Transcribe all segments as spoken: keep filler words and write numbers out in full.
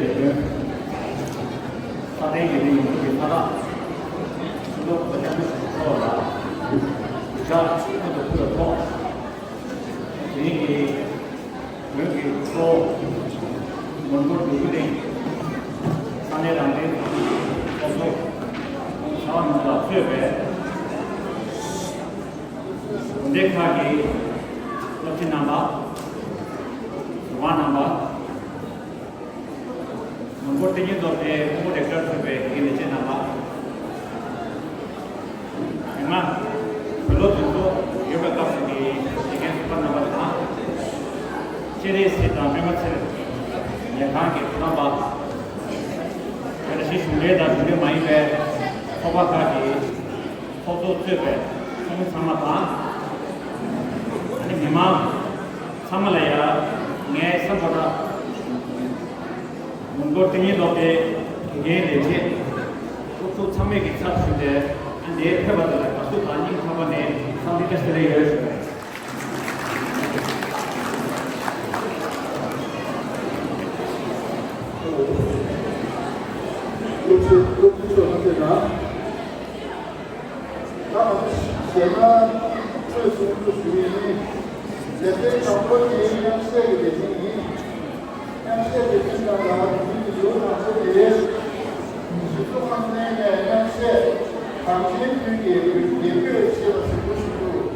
ལས་དོན། ས་གནས་ཀྱི་མི་ཡོངས་ཀྱི་ས་ར། སྤྱི་ཚོགས་ཀྱི་ཚོགས་ལ་གུས་ཕྱག་ཁོང་དུ་ཕུལ་བའི་ཐོག་དེ་རིང་གི་བོད་ཀྱི་གཙོ་བོ་མོན་གྷོ་འབྲུག་གླིང་ས་གནས་རང་བདེན་ཚོགས་པའི་ཚོགས་གཙོ་ཚེ་དབང་ནོར་བུ་ལགས་གཙོས་པའི་དགོན་སྡེ་ཁག་གི་སློབ་སྤྱི་རྣམ་པ། ཟུར་པ་རྣམ་པ། མོན་གྷོ་བསྟན་རྒྱུན་སློབ་གྲྭའི་སྐུ་ངོ་ལེགས་བཀྲ་ཐོན་པའི་དགེ་ལས་བྱེད་རྣམ་པ། མི་མང་། བོད་ལོ་འདི་ཚོ་ཡོད་པའི་སྐབས་སུ་གི་དགེ་རྒན་ཟུར་པ་རྣམ་པ་དང་། སྤྱན་རས་གཟིགས་དང་པདྨ་ཚེ་རིང་ལས་ཁང་གི་དོ་དམ་པ། དེ་ནས་གཞིས་གཞུང་འབྲེལ་དང་གཞུང་འབྲེལ་མ་ཡིན་པའི་ཚོགས་པ་ཁག་གི་ཚོགས་གཙོ་གཙོས་པའི་ཚོགས་མི་ཚང་མ་དང་། ཨ་ནི་མི་མང་ཚང་མ་ལ་ཡང་ངའི་སེམས་པ་ར། མོན་གྷོ་བསྟན་རྒྱུན་སློབ་གྲྭའི་དགེ་རྒན་ལས་བྱེད་སློབ་ཕྲུག་ཚང་མས་ཀྱི་ཚབ་ཞུས་ཏེ་འདིར་ཕེབས་པ་དེ་ལ་དགའ་བསུ་དང་སྙིང་ཐག་པ་ནས་འཚམས་འདྲི་བཀྲ་ཤིས་བདེ་ལེགས་ཡོད་ཞུ། སློབ་ཕྲུག་སློབ་ཕྲུག་ཚོ་ལ་དེ་དང་། ད་གཞས་མ་ཚོས་གསུང་རྒྱུ་ཞུ་ཡི་ཡིན། ལེ་ཚན་དང་པོ་དེ་མཉམ་བསྲེས་ཀྱི་ལེ་ཚན་ཡིན། མཉམ་བསྲེས་ལེ་ཚན་ནང་ལ་བོད་ཀྱི་ལོ་དང་པོ་དེ། སྤྱི་ཚོགས་ཁང་གནས་ནས་མཉམ་བསྲེས་གངས་ཅན་བོད་ཀྱི་རྒྱལ་པོས་ཞེས་པ་ཟེར་རྒྱུ་ཞིག་འདུག་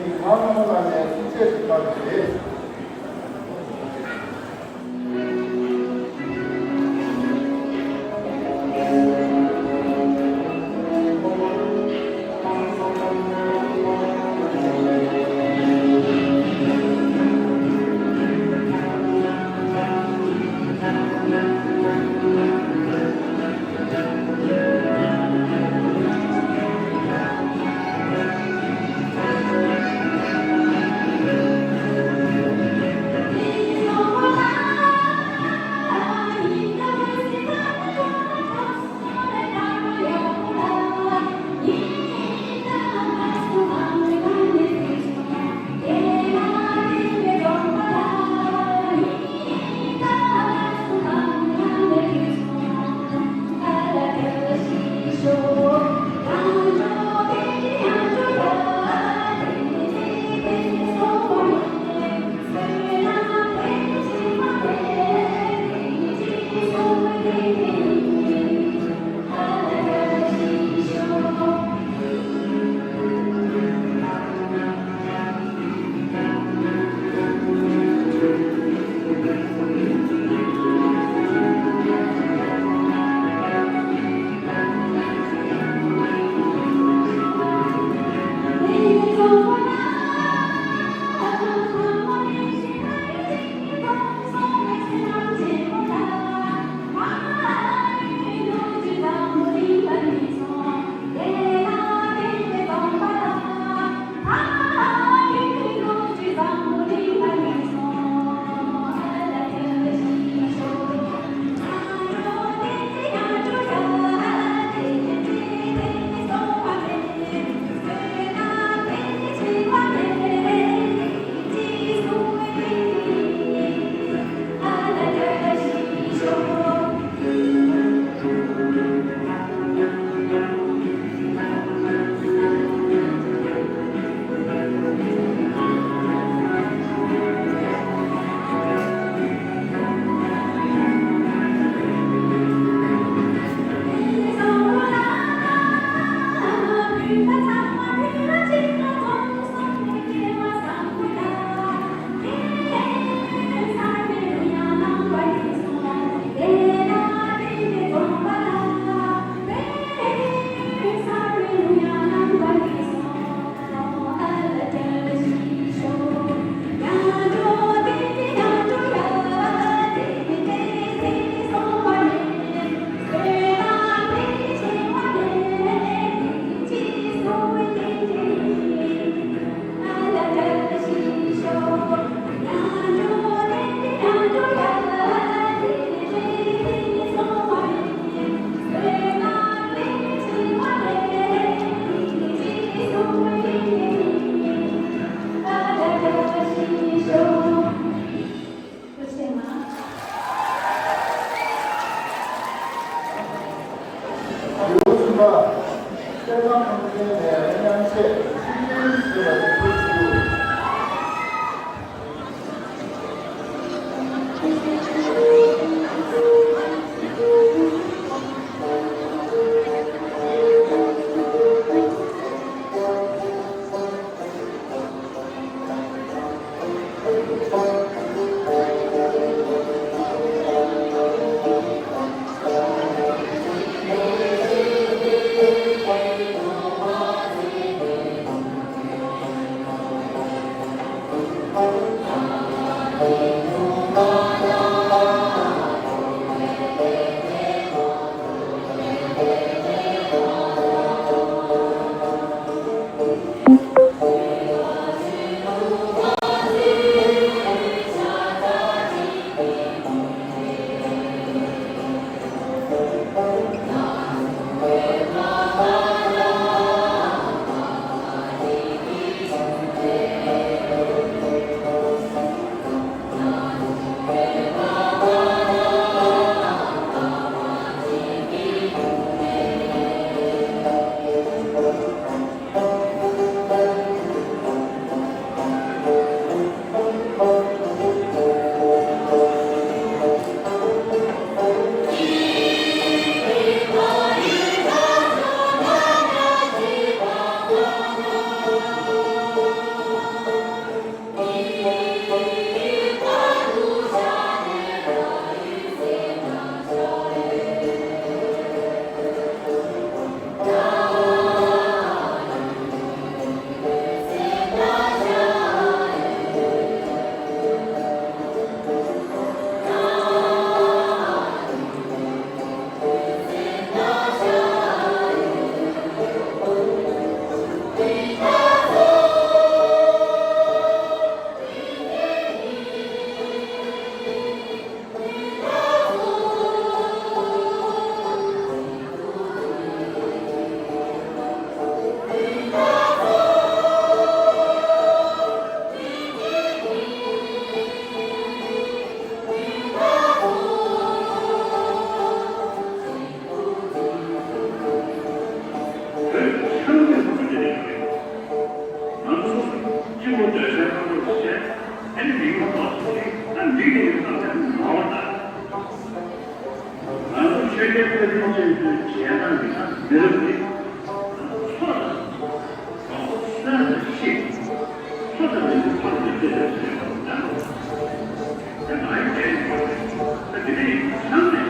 ང་རང་ལ་ནས་ཐུགས་རྗེ་ཆེ་ཞུ་བ་རེད། ཆང་དེ་ཚོ་དེ་རེད། ང་ཚོ་སྤྱི་བོ་འདོད་སྲེད་ཁ་ཐོར་བཤད། ཨ་ནི་མི་ཡོང་ཐོག་སོང་ནི་ད་འགྲིག་གི་ཡོད་ན་ད་མ་འོ་ད། ང་ཚོ་ཆོས་རྒྱལ་བོད་དོན་ཆེད་དུ་བྱས་ན་མི་ཚང་མི་རབས་ནི་ཚོ་ལ་གང་གོ་སོན་ལ་ཤི། ཚོ་དང་མི་ཚེ་ཚོ་ལ་མི་ཚེ་རེད་ཟེར་བ་དང་། ད་ང་ཡི་དྲན་གྱི་ཡོད་རེད། ད་དེ་ནས་ཚང་མས་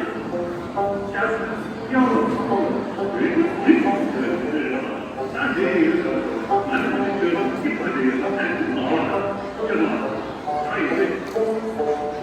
ཤ་ཚ་གཡང་རོ་ཚོགས་རོ་རིག་པ་རིག་པ་ཟེར་བ་དེ་རེད་བ། ད་དེ་ཡོད་ས་ང་ཚོ་ཆོས་ལ་སྐྱིད་པ་དེ་ཡོད་ས་ཨ་ནི་མ་བ་དང་ཅི་མ་བ་ད་ཡོད་རེད།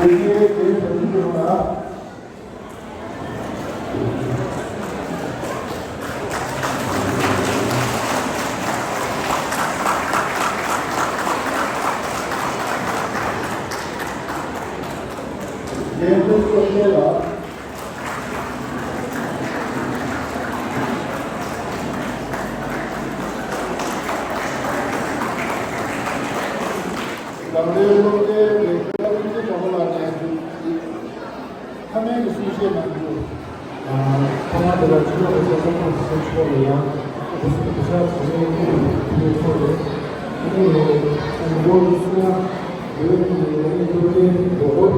དེ་གའི་དེ་བོད་མི་ཡོངས་ལ། རྒན་ལྷུན་གྲུབ་བསྟན་ལགས། ལམ་རིམ་སློབ་གྲྭའི་དགེ་རྒན་བློ་བཟང་དྲང་པོ་ལགས་ནས་མཐའ་མའི་གསུང་བཤད་གནང་རྒྱུ། ཐོག་མར་དེ་ལ་ཕྱི་ལོགས་ཀྱི་སློབ་གྲྭ་ཁོངས་སུ་སེམས་ཤོར་བའི་ཡང་དེ་སུ་དེ་ཤ་ཚོ་ནས་ཀུན་ནས་ཚོར་རེད། ཨ་ནི་ངོ་བོ་སུ་ཡང་བོད་ཀྱི་ངོ་བོའི་སློབ་གྲྭའི་འགྲོ་སྐོར་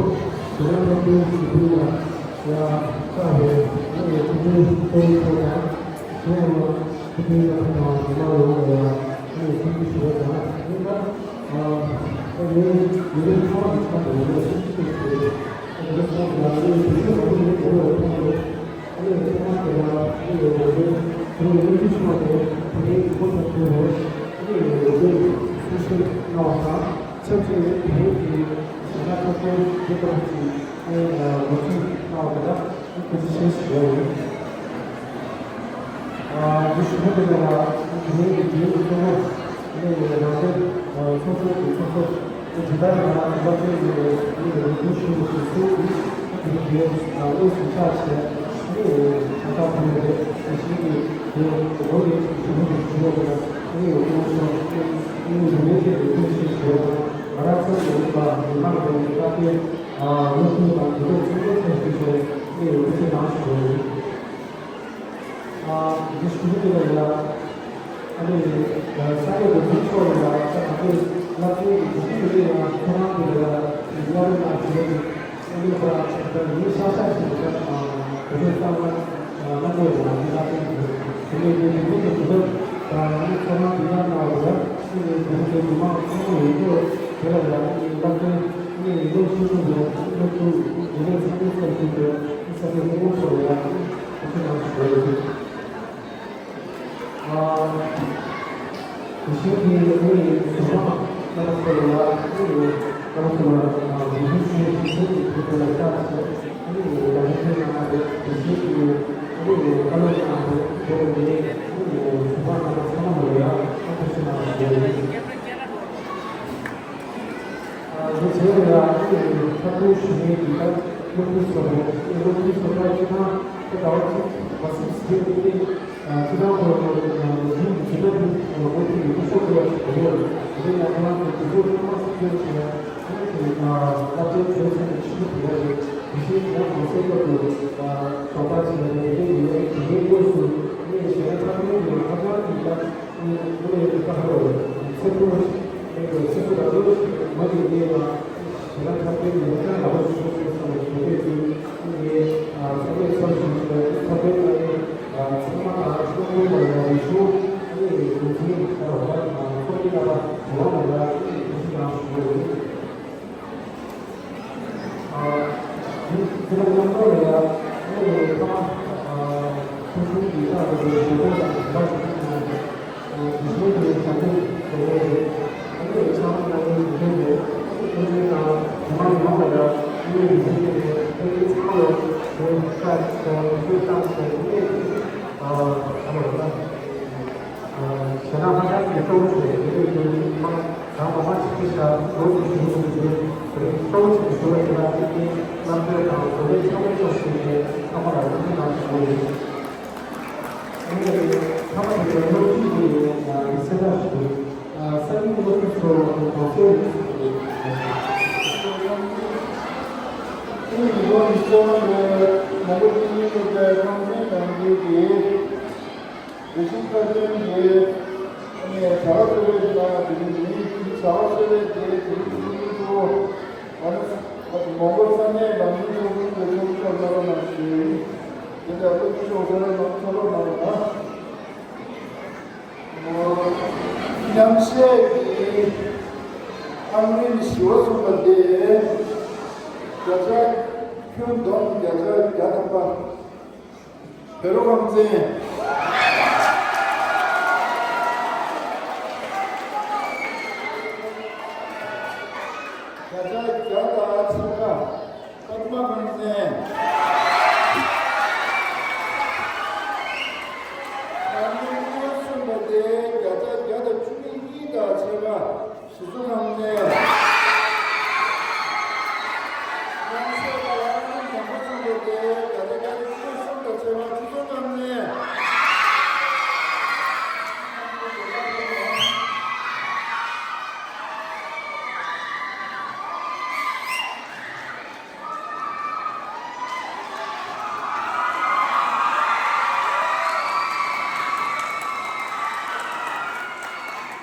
དེ་ལ་སློབ་གྲྭའི་ཞི་བདེ་ལ་ཡང་ཁག་རེད། ཨ་ནི་ཐུགས་རྗེ་གཏོང་ཐུབ་དང་། དེ་ཡང་ཁུ་ཐུའི་ནང་དང་མི་མང་ཡོངས་ལ་ཡང་ཨ་ནི་ཐུགས་རྗེ་ཆེ་བ་དང་། ཨ་ནི་ད་ཨ་ངའི་ཡུན་རིང་ཐོག་གི་ཆ་དང་ཡོད་ན་ཤིན་ཏུ་ཆེ། ཨ་ནི་སོང་ཙང་ཨ་ནི་དུས་ཚོད་མང་པོ་ཡོད་དགོས་པ་མཐོང་རེད། ཨ་ནི་ཚང་མ་དེ་ལ་ཨ་ནི་ཡོད་དགོས་དེ་རིང་གི་སློབ་ཕྲུག་ཆུང་བ་དེ་དེ་རིང་གི་སློབ་གྲྭ་ཐོན་རེད། ཨ་ནི་ཡོད་དགོས་དེ་གསུང་བཤད་གནང་བ་དང་ཆབས་ཅིག་དེ་རིང་གི་ཞལ་ལག་ཁ་ཐོན་དེ་ལྟ་བུ་ཅིག་ཨ་ནི་ངོ་སྤྲོད་གནང་བ་དེ་ལ། ཐུགས་རྗེ་ཆེ་ཞུ་ཡ་ཡིན། ཨ་འདི་ཞུ་རྒྱུ་དེ་ལ་དེ་རིང་གི་དུས་ཚོད་ཐོག་ནས་རང་དོན་ཚོགས་ཚོགས་ཀྱི་ཚོགས་གཙོ་དེ་ལྟར་ཡང་སློབ་གྲྭའི་ངོས་ནས་རང་དོན་ཞུ་བའི་གཞི་རྩའི་དེ་དེ་རིང་དེ་དངོས་སུ་ཕྱག་བྱས་ནས་ཕྱག་ཐག་ཕུལ་བ་རེད། དེ་བཞིན་གྱི་དེ་ངོ་ནས་ཞུ་རྒྱུ་དེ་ཞུ་བ་ལ་ནི་དངོས་སུ་ནི་རིན་མེད་ཀྱི་རེ་ལྟོས་ཤིག་བྱས་ན་ང་རང་ཚོ་ཡོད་པ་མི་མང་རེ་ལྟ་སྟེ། ཨ་སློབ་ཕྲུག་དང་དེ་ཚོ་ཚོགས་པ་ཁག་ཅིག་ནས་དངོས་སུ་ནང་ཞུ་བ་ཡིན། ཨ་འདི་ཞུ་རྒྱུ་དེ་ལ་ཡ། ཨ་ནི་ས་གནས་འགོ་ཁྲིད་མཆོག་ལ་ཡ་ད་ང་ཚོའི་བསླབ་ཚན་གྱི་འགོ་ཁྲིད་དེ་ལ་ཡ་ཁོ་རང་དེ་ལ་ཡ་གནང་རོགས་གནང་ཞུ་རྒྱུ་ཡིན། ཨ་ནི་ཁོ་རང་ད་ཡིན་ཤག་ཤག་ཞིག་ད་གོ་ཐོས་གཙང་མ་གནང་དགོས་ཡོད་ལ་ཡ་ད་དེ་ལས་དེ་དེ་ཚོ་དེ་ཚོ་ད་ཨ་ནི་ཁོ་རང་དེ་ཡ་གནང་བ་ཡ་ཨ་ནི་དེ་ཚོ་མི་མང་ཚང་མ་ཡོད་དགོས་དེ་ལ་ཡ་ཨ་ནི་བསླབ་ཚན་ཨ་ནི་ཡིན་ལུགས་ཤེས་ཀྱི་ཡོད། ཨ་ནི་ཁོ་དེ་ལས་ཚང་མ་ཚར་ཞིག་དེ། ས་གནས་སྐུ་ངོ་མཆོག་ལ་ཡང་ཐུགས་རྗེ་གནང་ཞུ་བ་ཡིན། ཨ་དེ་བཞིན་གྱི་ངའི་གཟུ་དཔང་རྣམ་པ་ཚོ་ལ་ཡང་ངའི་རྣམ་པ་ཚོ་ལ་ཡང་དགོངས་དག་ཞུ་ཞུ་ཞུ་ཞུ་ཞུ་ཞུ་ཞུ་ཞུ་ཞུ་ཞུ། ཨ་ནི་ཡང་ཡང་ཞུ་ཞུ་གནང་བ་རེད། དེ་བཞིན་གྱི་ཨ་ནི་ཡང་བཀའ་སློབ་གནང་བ་རེད། དེ་ལ་ངའི་ཨ་ནི་ཡང་གཟུ་དཔང་རྣམ་པ་ཚང་མ་ལ་ཡང་ཐུགས་རྗེ་གནང་ཞུ་བ་ཡིན། ཨ་ནི་བྱས་ཡོད་ལ་ཨ་ནི་ཁ་ཐུག་ཞུ་མཁན་གྱི་ད་སློབ་ཕྲུག་ཚོ་རེད། ཨ་ནི་སློབ་ཕྲུག་ཚོ་ད་ཁྱེད་རང་ད་ཟླ་བ་གཅིག་མ་ཟིན་ཟིན་ནས་ཨ་ཁྱེད་རང་ཁོ་ཡུམ་གྱི་བྱེད་ཐབས་དེ་ངོ་ཐུག་ཡོད་ཤོག་དགོས་པ་ཞིག་དགོས་ཡོད། དེ་ཡང་ཁོ་རང་ཚོ་དེ་ཚོ་ཚང་མ་ཞིག་བྱས་བྱས་ཨ་ནི་དེ་ཨ་སློབ་གྲྭའི་བོད་ཚན་གྱི་ཆེད་དུ་དེ་ཡང་རེད། དེ་བཞིན་ཡང་གོང་གསལ་སྐབས་དུ་ཨ་དོགས་པ་བྱས་ནས་དེ་ཡོད་དེ་དངོས་སུ་ཨ་ནི་ཞལ་ལག་ཁ་ཐོན་དེ་ཁ་ཐོན་དེ་ད། ཨ་ནི་ཀུ་ལེ་ཀ་ཧ་རོ་ཚེ་ཕུ་ཨ་ནི་ཚེ་ཕུ་ར་ལོ་མ་གི་ལས་ལ་ཞེ་ན་ཐབས་ལྡན་ལས་ཀ་ར་བ་ཞུ་སོང་ཟེར་བའི་གོ་སྐབས་ཀྱིས་ཨ་ནི་ཚོགས་པའི་ཚབ་ཞུས་ཏེ་ཚོགས་པའི་ཨ་ནི་ཚང་མ་དང་ཚོགས་པའི་ལ་ཡང་རིག་གཞུང་ཨ་ནི་འགན་འཛིན་ལ་ར་བ་ཚོགས་པའི་ལ་བ་འོག་ལ་ཡང་ཨ་ནི་གུས་ཞབས་ཞུ་བ་ཡིན། ཨ་ནི་ཁྱེད་རང་མཉམ་དུ་ལ་ཡ་ཨ་ནི་ཐ་མ་ཨ་ཕུལ་བྱུང་གི་ཆ་ལ་ཡོད་པའི་ཞལ་ཏོག་དང་རིན་པ་ཞིག་ཐོབ་གནང་ནས་ཨ་དེ་བཞིན་དུ་ཞལ་ཏོག་དེ་ལས་རེད། ཨ་ནི་ཆ་ལག་གནང་མཁན་དེ་ཚོ་རེད། ཨ་ནི་ཁོང་ཚོའི་ནང་མི་མང་ཡོངས་ལ་ཡ་ཨ་ནི་མི་ཚེ་དེ་ནས་ཨ་ནི་ཚང་མ་ལ་དེ་ཁ་དང་དེ་བཏང་བྱས་ཨ་ནི་ཨ་ཨ་མ་རེད་ད། ཞེ་ན་ཧ་ཅང་གི་སྤྲོ་བོ་ཞིག་རེད། དེ་ཡོད་དུས་མ་རང་ངོ་མ་ཅིག་ཅིག་ཤར་ལོ་ཅིག་ཞུ་རྒྱུ་དེ་རེད། སྤྲོ་བོ་ཅིག་ཞུ་བ་དེ་ལ་ཨ་ནི་རྣམ་དཔྱོད་དང་གོ་བདེ་ཚང་མའི་ཕྱོགས་ཞུགས་ནས་ཚང་མ་ལ་ཐུགས་རྗེ་གནང་ཞུ་གི་ཡོད། ཨ་ནི་ཚང་མ་དེ་ཚོ་སློབ་ཁྲིད་ཀྱི་གསལ་བསྒྲགས་ཞུ་དགོས། ས་གནས་སློབ་ཕྲུག་ཚོ་གོང་གསལ་ཡིན་ཞུ་གི་ཡོད། ཨ་ནི་ལོ་ཉི་ཤུ་རྩ་ལྔ་ལོའི་མོན་གྷོ་བསྟི་གནས་སློབ་གྲྭའི་རྐང་འཛིན་ལམ་འགྲུལ་གྱི་རིག་གཞུང་བཀའ་བསྟན་གྱི་ནས་བྱ་བ་གཙོ་བོའི་ནང་དེ་ནི་མིའི་བྱ་བ་གཙོ་བོའི་དེ་དེ་རིགས་སུ་གཉིས་སུ་ཨ་ནི་མོན་གྷོ་ས་གནས་ནང་མི་ཚོགས་ཆུང་གི་ཚོགས་གཙོ་ལྷ་རབ་རྣམ་ཞུ་ཡིན། དེ་འདྲ་སློབ་ཕྲུག་ཚོགས་གཙོ་ལྷ་རབ་རྣམ་ཚོགས་གཙོ་ལྷ་རབ་རྣམ་ལ་མཉམ་བཞད་ཀྱི་ཨང་རིམ་བཞི་བ་གསུངས་པ་དེ་བརྒྱ་ཆ་ཁྱོན་བསྡོམས་བརྒྱ་ཆ་བརྒྱ་ཐམ་པ། བོད་རོགས་རང་བཙན། བརྒྱ་ཆ་བརྒྱ་དང་ཕྱེད་ཀ། པདྨ་ཁང་ཚན། ཨ་ནི་ལྔ་པ་སོན་པ་དེ་བརྒྱ་ཆ་བརྒྱ་དང་བཅུ་གཉིས་དང་ཕྱེད་ཀ་གཞི་བཙུགས་ཁང་ཚན། ཡང་སེ་ལ་ཨ་ནི་དང་པོ་སོན་པ་དེ་བརྒྱ་ཆ་བརྒྱ་དང་བཅུ་གསུམ་དང་ཕྱེད་ཀ་ཆུ་ཚོད་ཁང་ཚན།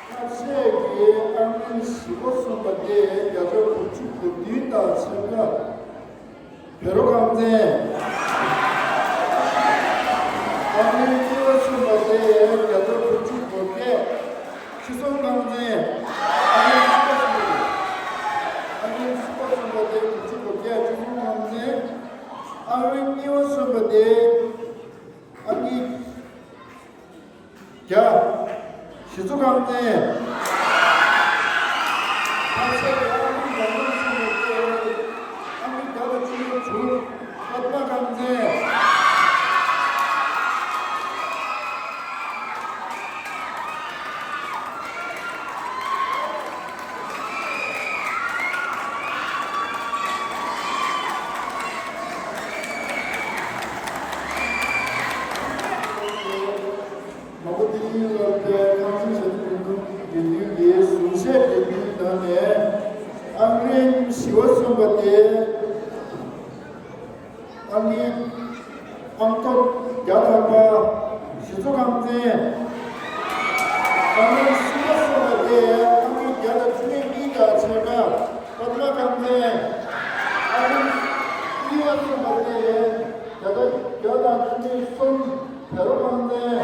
ཁ་ཤས་ཀྱིས་ཨང་ཀྲིན་བཞི་པ་སོན་པ་དེ་བརྒྱ་ཆ་དགུ་བཅུ་གོ་བདུན་དང་ཕྱེད་ཀ་བེ་རོ་ཁང་ཚན། ཨང་ཀྲིན་གཉིས་པ་སོན་པ་དེ་བརྒྱ་ཆ་དགུ་བཅུ་གོ་བརྒྱད་ཁྲི་སྲོང་ཁང་ཚན། ཨང་ཀྲིན་བཞི་པ་སོན་པ་དེ། ཨང་ཀྲིན་བཞི་པ་སོན་པ་དེ་དགུ་བཅུ་གོ་བརྒྱད་ཁྲི་སྲོང་ཁང་ཚན། ཨང་ཀྲིན་གཉིས་པ་སོན་པ་དེ་ཨང་ཀྲིན་བརྒྱ། གཞི་བཙུགས་ཁང་ཚན། ཁ་ཤས་ཀྱིས་ཨང་ཀྲིན་བརྒྱ་ལོན་སོན་པ་དེ་ཨང་ཀྲིན་བརྒྱ་དང་བཅུ་དྲུག་པདྨ་ཁང་ཚན། མ་པོ་ཏི་ཡིན་ལ་དེ་ཁང་ཚན་ཞབས་ཏོག་ཁང་ཁུལ་དགེ་འདུན་གྱི་གཟུངས་བཞེས་དགེ་འདུན་ནང་ནས་ཨང་ཀྲིན་བཞི་པ་སོན་པ་དེ། ཨང་ཀྲིན་ཨང་སྟོབས་བརྒྱ་ཐམ་པ། གཞི་བཙུགས་ཁང་ཚན། ཨང་ཀྲིན་གསུམ་པ་སོན་པ་དེ་ཨང་ཀྲིན་བརྒྱ་དང་བཅུ་གཉིས་དང་ཕྱེད་ཀ་པདྨ་ཁང་ཚན། ཨང་ཀྲིན་གཉིས་པ་སོན་པ་དེ་བརྒྱ་དང་བརྒྱ་དང་བཅུ་གཉིས་གསུམ་བེ་རོ་ཁང་ཚན།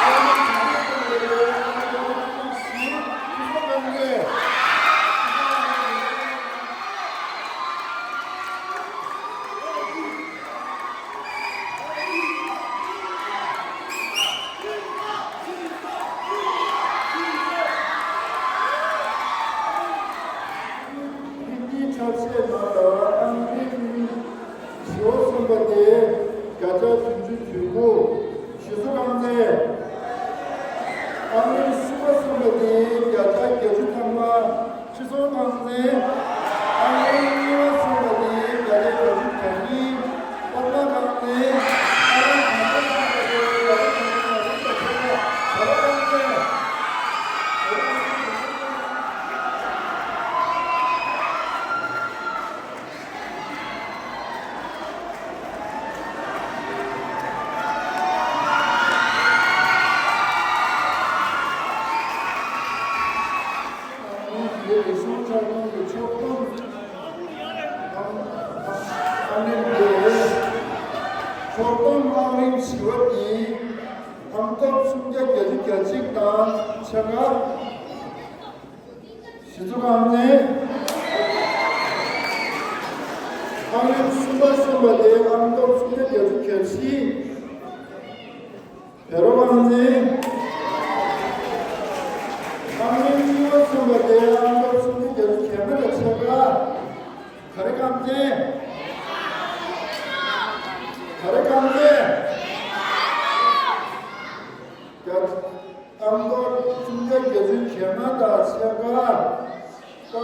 ཨང་ཀྲིན་བཞི་པ་སོན་པ་དེ་བརྒྱ་དང་བཅུ་གཉིས་བཞི་ཆུ་ཚོད་ཁང་ཚན། དེ་གཉིས་ཆ་བྱས་ན་ད་ཨང་ཀྲིན་བཞི་པ་སོན་པ་དེ་བརྒྱ་ཆ་བདུན་ཅུ་དོན་དགུ། གཞི་བཙུགས་ཁང་ཚན། ཨང་ཀྲིན་གསུམ་པ་སོན་པ་དེ་བརྒྱ་ཆ་བརྒྱད་ཅུ་ཐམ་པ། ཁྲི་སྲོང་ཁང་ཚན། ཨང་ཀྲིན་གཉིས་པ་སོན་པ་དེ་བརྒྱ་ཆ་བརྒྱད་ཅུ་གྱ་གཉིས། པདྨ་ཁང་ཚན། ཨང་ཀྲིན་དང་པོ་སོན་པ་དེ་བརྒྱ་ཆ་བརྒྱད་ཅུ་གྱ་གཉིས་དང་ཕྱེད་ཀ་བེ་རོ་ཁང་ཚན། ཆོག་གཏམ་ཨང་ཀྲིན་བཞི་པ་དེ་ཨང་སྟོབས་སུམ་བརྒྱ་བརྒྱད་ཅུ་གྱ་གཅིག་དང་ཕྱེད་ཀ་གཞི་བཙུགས་ཁང་ཚན། ཨང་ཀྲིན་གསུམ་པ་སོན་པ་དེ་ཨང་སྟོབས་སུམ་བརྒྱ་བརྒྱད་ཅུ་གྱ་བཞི། བེ་རོ་ཁང་ཚན། ཨང་ཀྲིན་གཉིས་པ་སོན་པ་དེ་ཨང་སྟོབས་སུམ་བརྒྱ་བརྒྱད་ཅུ་གྱ་ལྔ་དང་ཕྱེད་ཀ་ག་རེ་ཁང་ཚན། ག་རེ་ཁང་ཚན། ཨང་སྟོབས་སུམ་བརྒྱ་བརྒྱད་ཅུ་གྱ་ལྔ་དང་ཕྱེད་ཀ་ཀ